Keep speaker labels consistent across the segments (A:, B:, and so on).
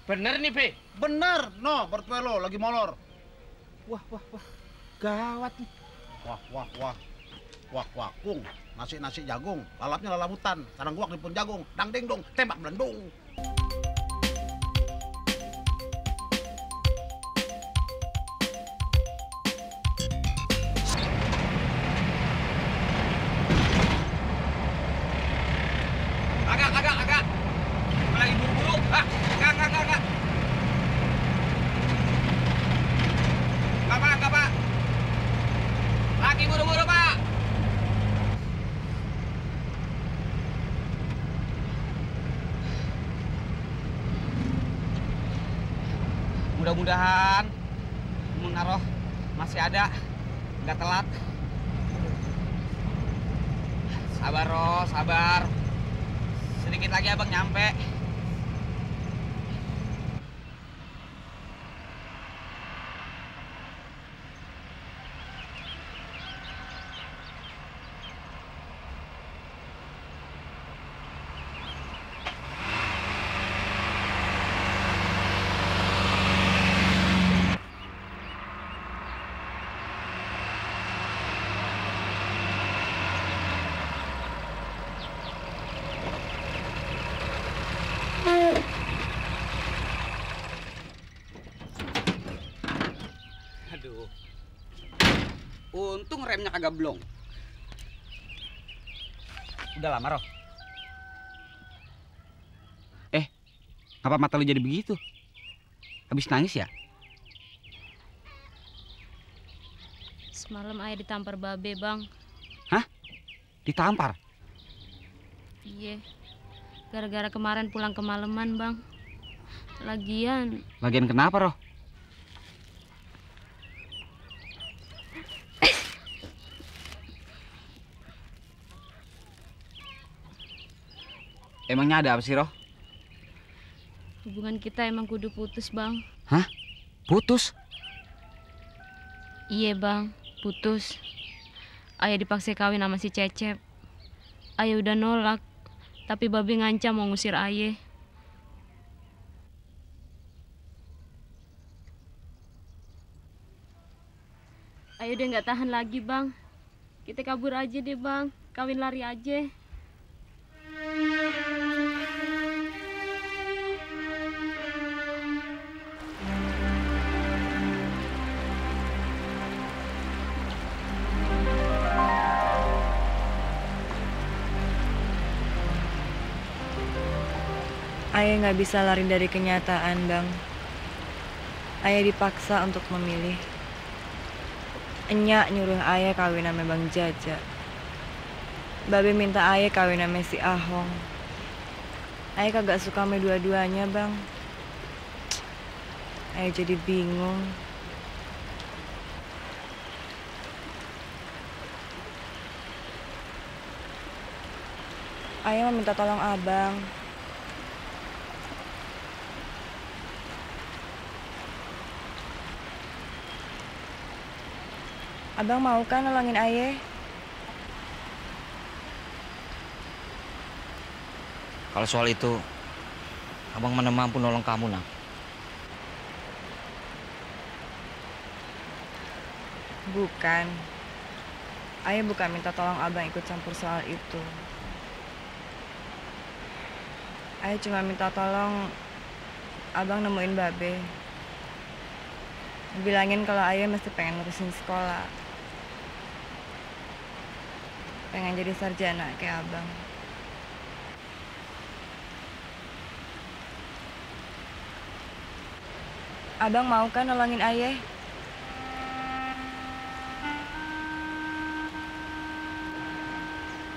A: Bener nih, Be.
B: Bener, no, mertua lo lagi molor.
A: Wah, wah, wah. Gawat nih.
B: Wah, wah, wah. Wah, wah, kung. Nasi jagung, lalapnya lalamutan. Sarang guak dipun jagung. Dang ding dong, tembak belendung.
A: Agak. Lagi buru-buru. Hah? Enggak. Enggak, Pak. Lagi buru-buru, Pak. Mudah-mudahan menaruh masih ada, nggak telat. Sabar, Ros, sabar. Sedikit lagi abang nyampe. Aduh. Untung remnya kagak blong. Udah lama, Roh. Ngapa mata lu jadi begitu? Habis nangis ya?
C: Semalam ayah ditampar babe, Bang.
A: Hah? Ditampar?
C: Iya. Gara-gara kemarin pulang kemalaman, Bang. Lagian
A: Kenapa, Roh? Emangnya ada apa sih, Roh?
C: hubungan kita emang kudu putus, Bang.
A: Hah? Putus?
C: Iya, Bang. Putus. Ayah dipaksa kawin sama si Cecep. Ayah udah nolak, tapi babe ngancam mau ngusir ayah. Ayah udah nggak tahan lagi, Bang. Kita kabur aja deh, Bang. Kawin lari aja.
D: Ayah nggak bisa lari dari kenyataan, Bang. Ayah dipaksa untuk memilih. Enyak nyuruh ayah kawin sama Bang Jaja. Babe minta ayah kawin sama si Ahong. Ayah kagak suka sama dua-duanya, Bang. Ayah jadi bingung. Ayah mau minta tolong abang. Abang mau kan nolongin ayah?
E: Kalau soal itu, abang mana mampu nolong kamu, nak.
D: Bukan. Ayah bukan minta tolong abang ikut campur soal itu. Ayah cuma minta tolong abang nemuin babe. Bilangin kalau ayah masih pengen nerusin sekolah. Pengen jadi sarjana kayak abang. Abang mau kan nolongin ayah?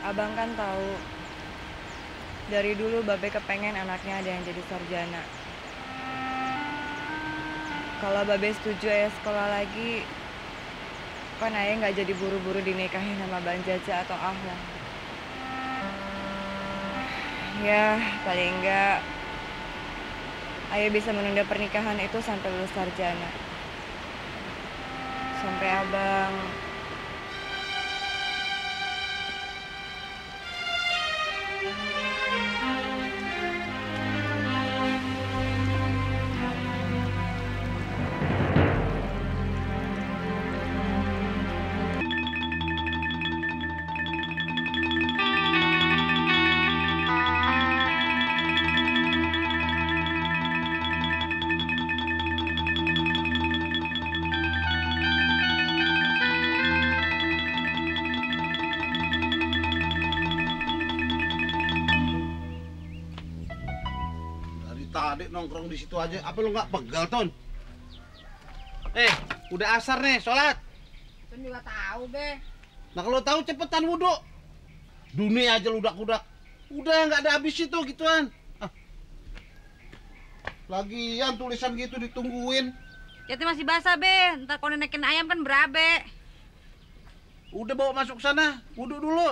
D: Abang kan tahu dari dulu babe kepengen anaknya ada yang jadi sarjana. Kalau babe setuju ayah sekolah lagi, kan ayah nggak jadi buru-buru dinikahin sama Bang Jaja atau Ahong. Ya, paling enggak ayah bisa menunda pernikahan itu sampai lulus sarjana. Sampai abang
B: nongkrong di situ aja. Apa lu nggak pegal, Ton? Udah asar nih, sholat.
F: Ton juga tahu, Be.
B: Nah kalau tahu cepetan wudhu. Dunia aja ludak-ludak. Udah nggak ada habis itu gituan. Lagian tulisan gitu ditungguin.
F: Jati masih basah, Be. Ntar kalau naikin ayam kan berabe.
B: Udah bawa masuk sana, wudhu dulu.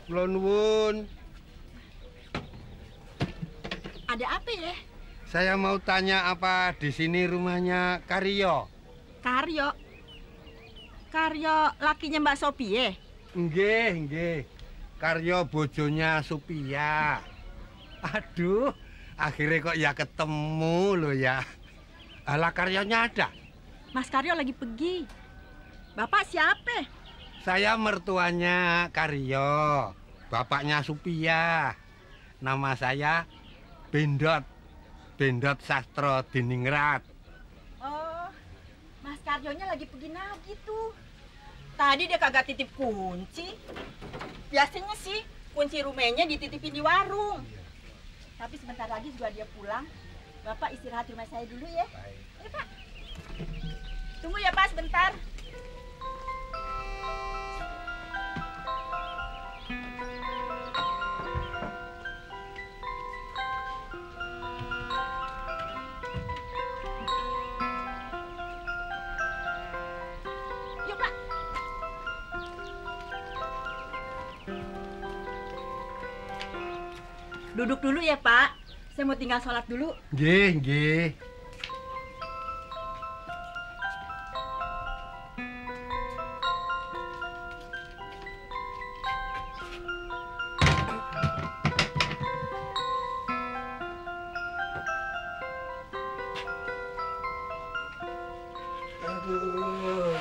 G: Kula nuwun.
F: Ada apa ya?
G: Saya mau tanya apa di sini rumahnya Karyo?
F: Karyo. Karyo lakinya Mbak Sophie.
G: Nggih. Karyo bojonya Supia. Aduh, akhirnya kok ya ketemu loh ya. Ala Karyonya ada?
F: Mas Karyo lagi pergi. Bapak siapa?
G: Saya mertuanya Karyo, bapaknya Supia. Nama saya Bendot Sastro Diningrat.
F: Oh, Mas Karyonya lagi pergi nagi tuh. Tadi dia kagak titip kunci. Biasanya sih kunci rumahnya dititipin di warung. Tapi sebentar lagi juga dia pulang. Bapak istirahat di rumah saya dulu ya. Ayo, Pak. Tunggu ya, Pak, sebentar. Yuk, Pak. Duduk dulu ya, Pak. Saya mau tinggal sholat dulu.
G: Nggih. Aduh.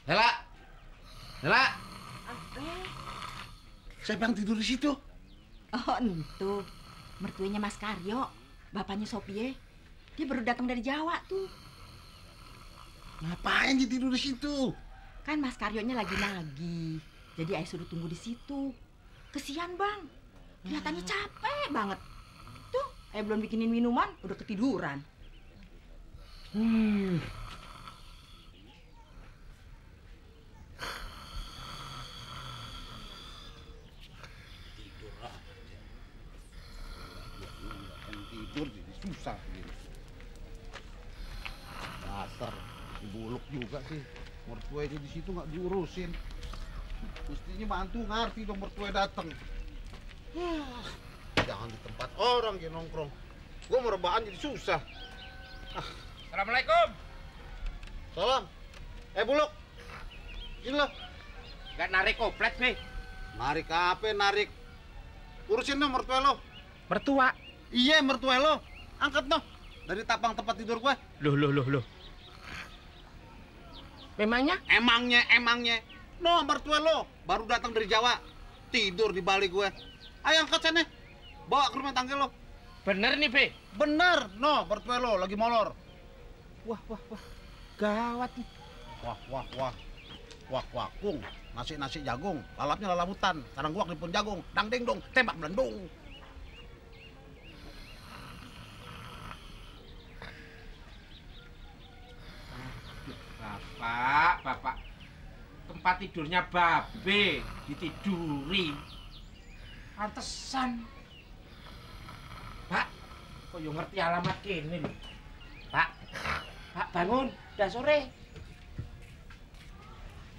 B: Lela. Lela. Siapa yang tidur di situ?
F: Oh, itu. Mertuanya Mas Karyo, bapaknya Sopie. Dia baru datang dari Jawa tuh.
B: Ngapain dia tidur di situ?
F: Kan Mas Karyonya lagi nagih. Jadi ayah suruh tunggu di situ. Kesian, Bang. Kelihatannya capek banget. Tuh, ayah belum bikinin minuman, udah ketiduran.
B: Tidur jadi susah gitu. Dasar dibuluk juga sih. Mertuanya di situ nggak diurusin. Mestinya mantu ngerti dong mertua datang. Jangan di tempat orang dia nongkrong. Gua mau rebahan jadi susah.
A: Assalamualaikum.
B: Salam. Buluk. Sini lo.
A: Gak narik koplet, Be.
B: Narik apa narik? Urusin dong mertua lo.
A: Mertua.
B: Iya mertua lo. Angkat noh. Dari tapang tempat tidur gue.
A: Loh. Memangnya?
B: Emangnya. No, mertua lo baru datang dari Jawa. Tidur di balik gue. Ayo angkat sana. Bawa ke rumah tangga lo.
A: Bener nih, Be.
B: Bener. No, mertua lo lagi molor.
A: Wah. Gawat nih.
B: Wah, kung. Nasi jagung. Lalapnya lalabutan. Sarang guak dipun jagung. Dang ding dong. Tembak belendung.
A: Bapak. Tempat tidurnya Babe ditiduri. Pantesan. Pak, kok yo ngerti alamat kene lho. Pak bangun, udah sore.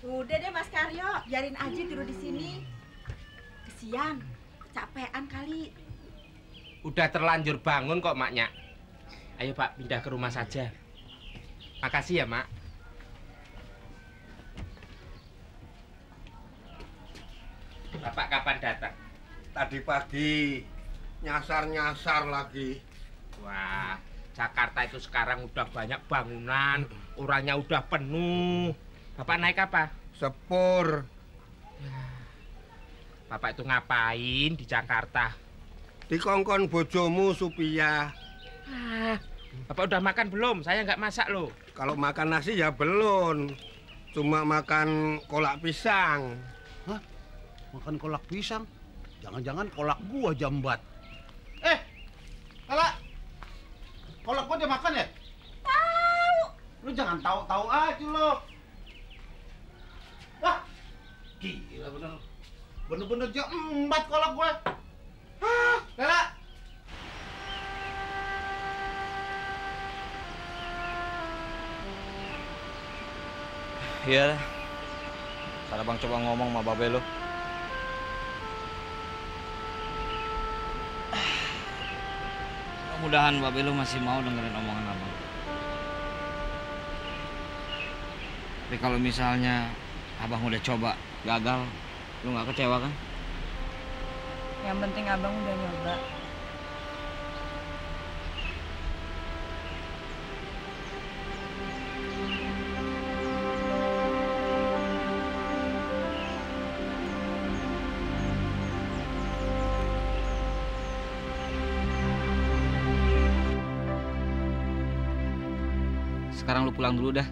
F: Udah deh Mas Karyo, biarin aja tidur di sini. Kesian, kecapean kali.
A: Udah terlanjur bangun kok, Maknya. Ayo Pak, pindah ke rumah saja. Makasih ya, Mak. Bapak kapan datang?
G: Tadi pagi nyasar lagi.
A: Wah, Jakarta itu sekarang udah banyak bangunan, orangnya udah penuh. Bapak naik apa?
G: Sepur.
A: Bapak itu ngapain di Jakarta?
G: Dikongkon bojomu Supia.
A: Bapak udah makan belum? Saya nggak masak loh.
G: Kalau makan nasi ya belum. Cuma makan kolak pisang.
B: Hah? Makan kolak pisang? Jangan-jangan kolak gua jambat. Lela. Kolak gua dia makan ya?
F: Tahu.
B: Lu jangan tahu-tahu aja lo. Wah, gila bener. Bener-bener jambat kolak gue. Lela.
E: Iya. Karena Bang coba ngomong sama Babe lo. Mudah-mudahan Babe lo masih mau dengerin omongan Abang. Tapi kalau misalnya Abang udah coba gagal, lu nggak kecewa kan?
D: Yang penting abang udah nyoba.
E: sekarang lu pulang dulu dah.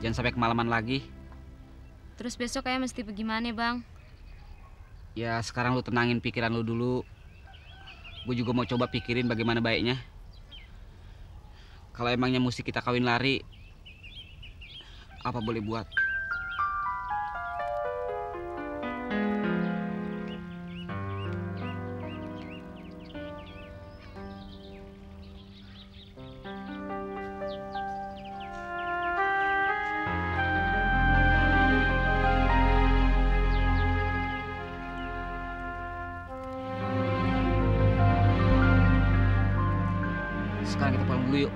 E: Jangan sampai kemalaman lagi.
C: Terus besok ayah mesti pergi mana, Bang?
E: Ya sekarang lu tenangin pikiran lu dulu. Gue juga mau coba pikirin bagaimana baiknya. Kalau emangnya mesti kita kawin lari, apa boleh buat. Sekarang kita pulang dulu yuk.